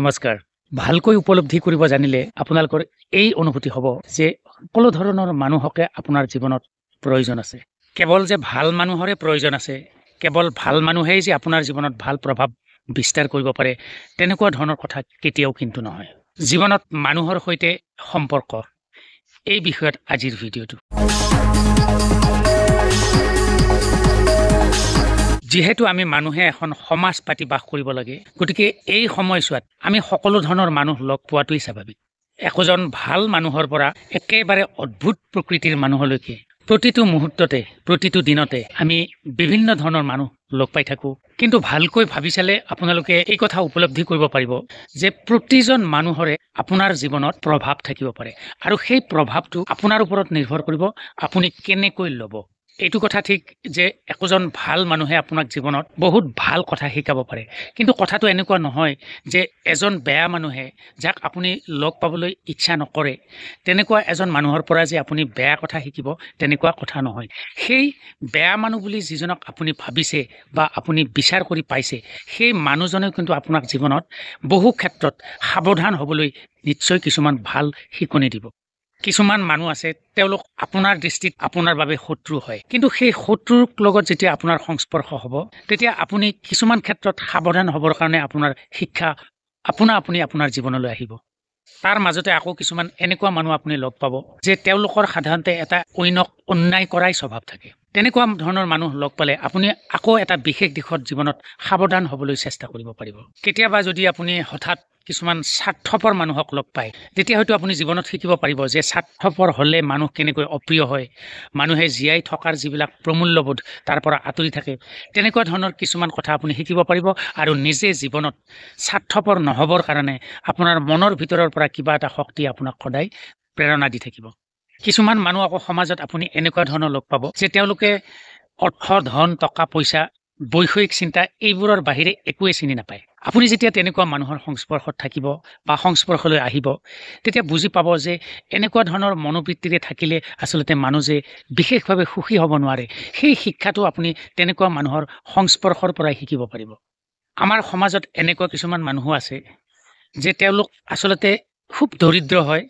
নমস্কাৰ। ভালকৈ উপলব্ধি কৰিব জানিলে আপোনালোকৰ এই অনুভূতি হ'ব যে সকলো ধৰণৰ মানুহকে আপোনাৰ জীৱনত প্ৰয়োজন আছে। কেৱল যে ভাল মানুহৰে প্ৰয়োজন আছে, কেৱল ভাল মানুহেই যে আপোনাৰ জীৱনত ভাল প্ৰভাৱ বিস্তাৰ কৰিব পাৰে, তেনেকুৱা ধৰণৰ কথা কেতিয়াও কিন্তু নহয়। জীৱনত মানুহৰ সৈতে সম্পৰ্ক, এই বিষয়ত আজিৰ ভিডিঅ'টো। যিহেতু আমি মানুহে এখন সমাজ পাতি বাস কৰিব লাগে, গতিকে এই সময়ছোৱাত আমি সকলো ধৰণৰ মানুহ লগ পোৱাটোৱেই স্বাভাৱিক। একোজন ভাল মানুহৰ পৰা একেবাৰে অদ্ভুত প্ৰকৃতিৰ মানুহলৈকে প্ৰতিটো মুহূৰ্ততে, প্ৰতিটো দিনতে আমি বিভিন্ন ধৰণৰ মানুহ লগ পাই থাকোঁ। কিন্তু ভালকৈ ভাবি চালে আপোনালোকে এই কথা উপলব্ধি কৰিব পাৰিব যে প্ৰতিজন মানুহৰে আপোনাৰ জীৱনত প্ৰভাৱ থাকিব পাৰে, আৰু সেই প্ৰভাৱটো আপোনাৰ ওপৰত নিৰ্ভৰ কৰিব আপুনি কেনেকৈ ল'ব। এইটো কথা ঠিক যে একোজন ভাল মানুহে আপোনাক জীৱনত বহুত ভাল কথা শিকাব পাৰে, কিন্তু কথাটো এনেকুৱা নহয় যে এজন বেয়া মানুহে যাক আপুনি লগ পাবলৈ ইচ্ছা নকৰে, তেনেকুৱা এজন মানুহৰ পৰা যে আপুনি বেয়া কথা শিকিব, তেনেকুৱা কথা নহয়। সেই বেয়া মানুহ বুলি যিজনক আপুনি ভাবিছে বা আপুনি বিচাৰ কৰি পাইছে, সেই মানুহজনেও কিন্তু আপোনাক জীৱনত বহু ক্ষেত্ৰত সাৱধান হ'বলৈ নিশ্চয় কিছুমান ভাল শিকনি দিব। কিছুমান মানুহ আছে, তেওঁলোক আপোনাৰ দৃষ্টিত আপোনাৰ বাবে শত্ৰু হয়, কিন্তু সেই শত্ৰুৰ লগত যেতিয়া আপোনাৰ সংস্পৰ্শ হ'ব, তেতিয়া আপুনি কিছুমান ক্ষেত্ৰত সাৱধান হ'বৰ কাৰণে আপোনাৰ শিক্ষা আপুনি আপোনাৰ জীৱনলৈ আহিব। তাৰ মাজতে আকৌ কিছুমান এনেকুৱা মানুহ আপুনি লগ পাব যে তেওঁলোকৰ সাধাৰণতে এটা অন্যক অন্যায় কৰাই স্বভাৱ থাকে। তেনেকুৱা ধৰণৰ মানুহ লগ পালে আপুনি আকৌ এটা বিশেষ দিশত জীৱনত সাৱধান হ'বলৈ চেষ্টা কৰিব পাৰিব। কেতিয়াবা যদি আপুনি হঠাৎ কিছুমান স্বাৰ্থপৰ মানুহক লগ পায়, তেতিয়া হয়তো আপুনি জীৱনত শিকিব পাৰিব যে স্বাৰ্থপৰ হ'লে মানুহ কেনেকৈ অপ্ৰিয় হয়, মানুহে জীয়াই থকাৰ যিবিলাক প্ৰমূল্যবোধ তাৰ পৰা আঁতৰি থাকে, তেনেকুৱা ধৰণৰ কিছুমান কথা আপুনি শিকিব পাৰিব। আৰু নিজে জীৱনত স্বাৰ্থপৰ নহ'বৰ কাৰণে আপোনাৰ মনৰ ভিতৰৰ পৰা কিবা এটা শক্তি আপোনাক সদায় প্ৰেৰণা দি থাকিব। কিছুমান মানুহ আকৌ সমাজত আপুনি এনেকুৱা ধৰণৰ লগ পাব যে তেওঁলোকে অৰ্থ, ধন, টকা পইচা, বৈষয়িক চিন্তা এইবোৰৰ বাহিৰে একোৱে চিনি নাপায়। আপুনি যেতিয়া তেনেকুৱা মানুহৰ সংস্পৰ্শত থাকিব বা সংস্পৰ্শলৈ আহিব, তেতিয়া বুজি পাব যে এনেকুৱা ধৰণৰ মনোবৃত্তিৰে থাকিলে আচলতে মানুহ যে বিশেষভাৱে সুখী হ'ব নোৱাৰে। সেই শিক্ষাটো আপুনি তেনেকুৱা মানুহৰ সংস্পৰ্শৰ পৰাই শিকিব পাৰিব। আমাৰ সমাজত এনেকুৱা কিছুমান মানুহো আছে যে তেওঁলোক আচলতে খুব দৰিদ্ৰ হয়,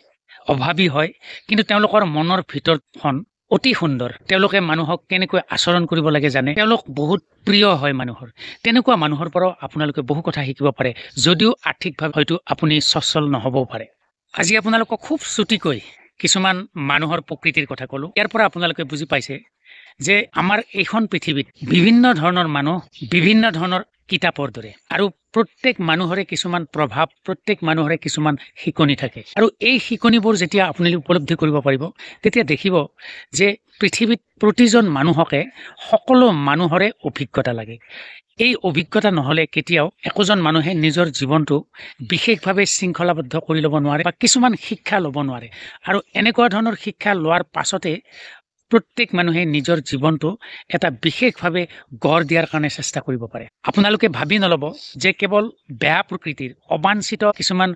অভাৱী হয়, কিন্তু তেওঁলোকৰ মনৰ ভিতৰখন অতি সুন্দৰ। তেওঁলোকে মানুহক কেনেকৈ আচৰণ কৰিব লাগে জানে, তেওঁলোক বহুত প্ৰিয় হয় মানুহৰ। তেনেকুৱা মানুহৰ পৰাও আপোনালোকে বহু কথা শিকিব পাৰে, যদিও আৰ্থিকভাৱে হয়তো আপুনি সচ্ছল নহ'বও পাৰে। আজি আপোনালোকক খুব চুটিকৈ কিছুমান মানুহৰ প্ৰকৃতিৰ কথা ক'লোঁ। ইয়াৰ পৰা আপোনালোকে বুজি পাইছে যে আমাৰ এইখন পৃথিৱীত বিভিন্ন ধৰণৰ মানুহ, বিভিন্ন ধৰণৰ কিতাপৰ দৰে, আৰু প্ৰত্যেক মানুহৰে কিছুমান প্ৰভাৱ, প্ৰত্যেক মানুহৰে কিছুমান শিকনি থাকে। আৰু এই শিকনিবোৰ যেতিয়া আপুনি উপলব্ধি কৰিব পাৰিব, তেতিয়া দেখিব যে পৃথিৱীত প্ৰতিজন মানুহকে, সকলো মানুহৰে অভিজ্ঞতা লাগে। এই অভিজ্ঞতা নহ'লে কেতিয়াও একোজন মানুহে নিজৰ জীৱনটো বিশেষভাৱে শৃংখলাবদ্ধ কৰি ল'ব নোৱাৰে বা কিছুমান শিক্ষা ল'ব নোৱাৰে। আৰু এনেকুৱা ধৰণৰ শিক্ষা লোৱাৰ পাছতে প্ৰত্যেক মানুহে নিজৰ জীৱনটো এটা বিশেষভাৱে গঢ় দিয়াৰ কাৰণে চেষ্টা কৰিব পাৰে। আপোনালোকে ভাবি নল'ব যে কেৱল বেয়া প্ৰকৃতিৰ অবাঞ্ছিত কিছুমান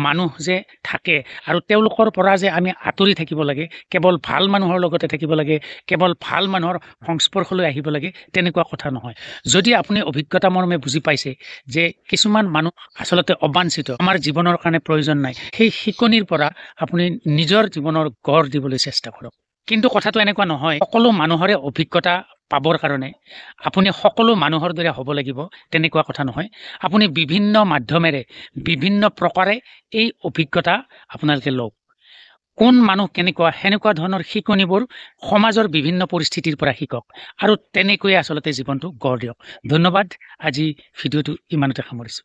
মানুহ যে থাকে আৰু তেওঁলোকৰ পৰা যে আমি আঁতৰি থাকিব লাগে, কেৱল ভাল মানুহৰ লগতে থাকিব লাগে, কেৱল ভাল মানুহৰ সংস্পৰ্শলৈ আহিব লাগে, তেনেকুৱা কথা নহয়। যদি আপুনি অভিজ্ঞতা মৰ্মে বুজি পাইছে যে কিছুমান মানুহ আচলতে অবাঞ্ছিত, আমাৰ জীৱনৰ কাৰণে প্ৰয়োজন নাই, সেই শিকনিৰ পৰা আপুনি নিজৰ জীৱনৰ গঢ় দিবলৈ চেষ্টা কৰক। কিন্তু কথাটো এনেকুৱা নহয়, সকলো মানুহৰে অভিজ্ঞতা পাবৰ কাৰণে আপুনি সকলো মানুহৰ দৰে হ'ব লাগিব, তেনেকুৱা কথা নহয়। আপুনি বিভিন্ন মাধ্যমেৰে, বিভিন্ন প্ৰকাৰে এই অভিজ্ঞতা আপোনালোকে লওক। কোন মানুহ কেনেকুৱা, সেনেকুৱা ধৰণৰ শিকনিবোৰ সমাজৰ বিভিন্ন পৰিস্থিতিৰ পৰা শিকক আৰু তেনেকৈয়ে আচলতে জীৱনটো গঢ় দিয়ক। ধন্যবাদ। আজি ভিডিঅ'টো ইমানতে সামৰিছোঁ।